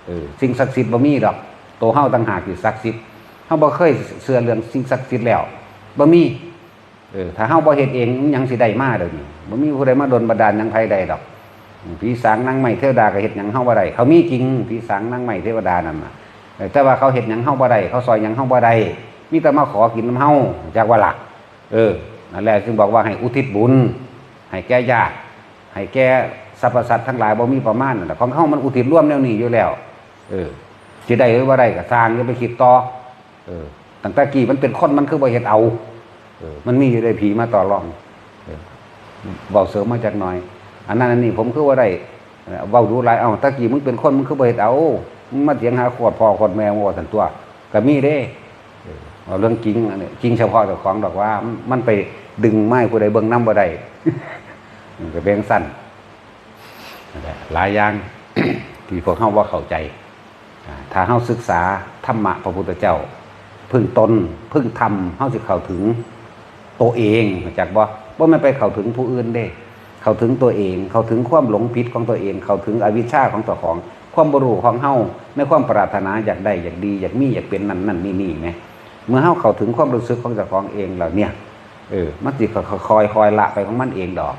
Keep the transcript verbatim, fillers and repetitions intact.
เออ สิ่งศักดิ์สิทธิ์บ่มีดอก ตัวเฮาต่างหากที่ศักดิ์สิทธิ์ เฮาบ่เคยเชื่อเรื่องสิ่งศักดิ์สิทธิ์แล้ว บ่มี เออ ถ้าเฮาบ่เฮ็ดเอง มันหยังสิได้มาเดี๋ยวนี้ บ่มีผู้ใดมาดลบันดาลหยังไผได้ดอก ผีสางนางไม้เทวดาก็เฮ็ดหยังเฮาบ่ได้ เขามีจริง ผีสางนางไม้เทวดานั่นน่ะ เออ แต่ว่าเขาเฮ็ดหยังเฮาบ่ได้ เขาซอยหยังเฮาบ่ได้ มีแต่มาขอกินนำเฮา จักว่าล่ะ เออ นั่นแหละจึงบอกว่าให้อุทิศบุญ ให้แก่ญาติ ให้แก่สรรพสัตว์ทั้งหลายบ่มีประมาณนั่นแหละ ของเฮามันอุทิศรวมแนวนี้อยู่แล้ว เออ สิได้หรือบ่ได้ก็ซ่าง อย่าไปคิดต่อ เออ ตั้งแต่กี้มันเป็นคนมันคือบ่เฮ็ดเอา เออ มันมีอยู่ได้ผีมาต่อรอง เออ เว้าเสริมมาจักหน่อย อันนั้นอันนี้ผมคือว่าได้ เอ่อ เว้าดูหลาย เอ้า ตะกี้มึงเป็นคนมึงคือบ่เฮ็ดเอา มึงมาเถียงหาโคตรพ่อโคตรแม่มึงว่าซั่นตัว ก็มีเด้ เออ เอาเรื่องจริง อันนี้จริงเฉพาะเจ้าของดอกว่า มันไปดึงไม้ผู้ใดเบิ่งนำบ่ได้ มันก็เป็นจั่งซั่น นั่นแหละ หลายอย่าง ที่พวกเฮาบ่เข้าใจ อ่า ถ้าเฮาศึกษาธรรมะพระพุทธเจ้า พึ่งตน พึ่งธรรม เฮาสิเข้าถึงตัวเอง รู้จักบ่ บ่แม่นไปเข้าถึงผู้อื่นเด้ เข้าถึงตัวเอง เข้าถึงความหลงผิดของตัวเอง เข้าถึงอวิชชาของเจ้าของ ความบ่รู้ของเฮา ในความปรารถนาอยากได้ อยากดี อยากมี อยากเป็นนั่นนั่นนี่นี่แหม เมื่อเฮาเข้าถึงความรู้สึกของเจ้าของเองแล้วเนี่ย เออ มันสิค่อยๆ ค่อยๆ ละไปของมันเองดอก